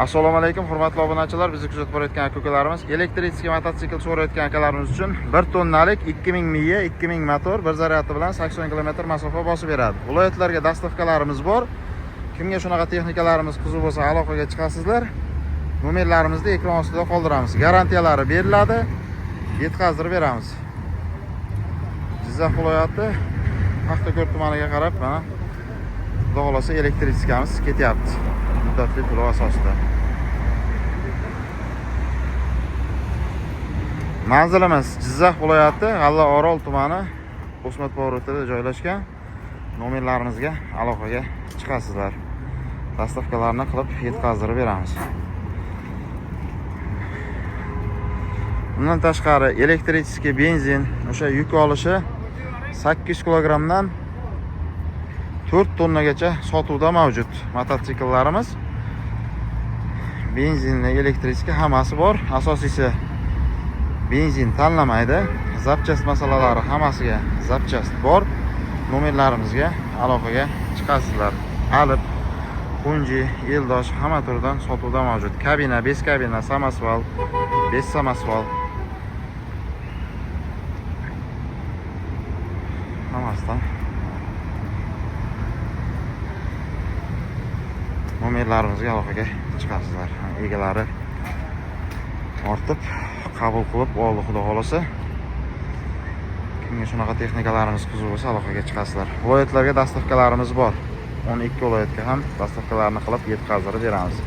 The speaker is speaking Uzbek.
Assalomu alaykum, hurmatli obunachilar, bizni kuzatib borayotgan aka-ukalarimiz. Электрический mototsikl so'rayotgan akalarimiz uchun 1 tonnalik 2000 miya, 2000 motor bir zaryadi bilan 80 km masofa bosib beradi. Viloyatlarga dastavkalarimiz bor. Kimga shunaqa texnikalarimiz qiziq bo'lsa, aloqaga chiqasizlar. Nomerlarimizni ekran ostida qoldiramiz. Garantiyalari beriladi. Yetkazdirib beramiz. Jizzax viloyati Paxtakor tumaniga qarab, mana, Xudo xolasa, электричка miz ketyapti. Muddatli to'lov asosida. Manzilimiz Jizzax viloyati G'allaorol tumani O'smat Porutida joylashgan. Nomerlarimizga aloqaga chiqasizlar. Dastavkalarni qilib yetkazdirib beramiz. Undan tashqari электрический, benzin, o'sha yuk olishi 8 kilogrammdan 4 tonnagacha sotuvda mavjud mototsikllarimiz. Benzinli, электрический hammasi bor. Asosiysi, benzin tanlamaydi. Запчасть masalalari, hammasiga запчасть bor. Nomerlarimizga aloqaga chiqasizlar. Alip, Kunji, Eldosh hamma turdan sotuvda mavjud. Kabina, без kabina, samosval, без samosval. Hammasidan nomerlarimizga aloqaga chiqasizlar. Egalari ortib qabul qilib oldi, Xudo xolasa. Kimga shunaqa texnikalarimiz qiziq bo'lsa, aloqaga chiqasizlar. Viloyatlarga dastavkalarimiz bor. 12 viloyatga ham dastavkalarni qilib yetkazdirib beramiz.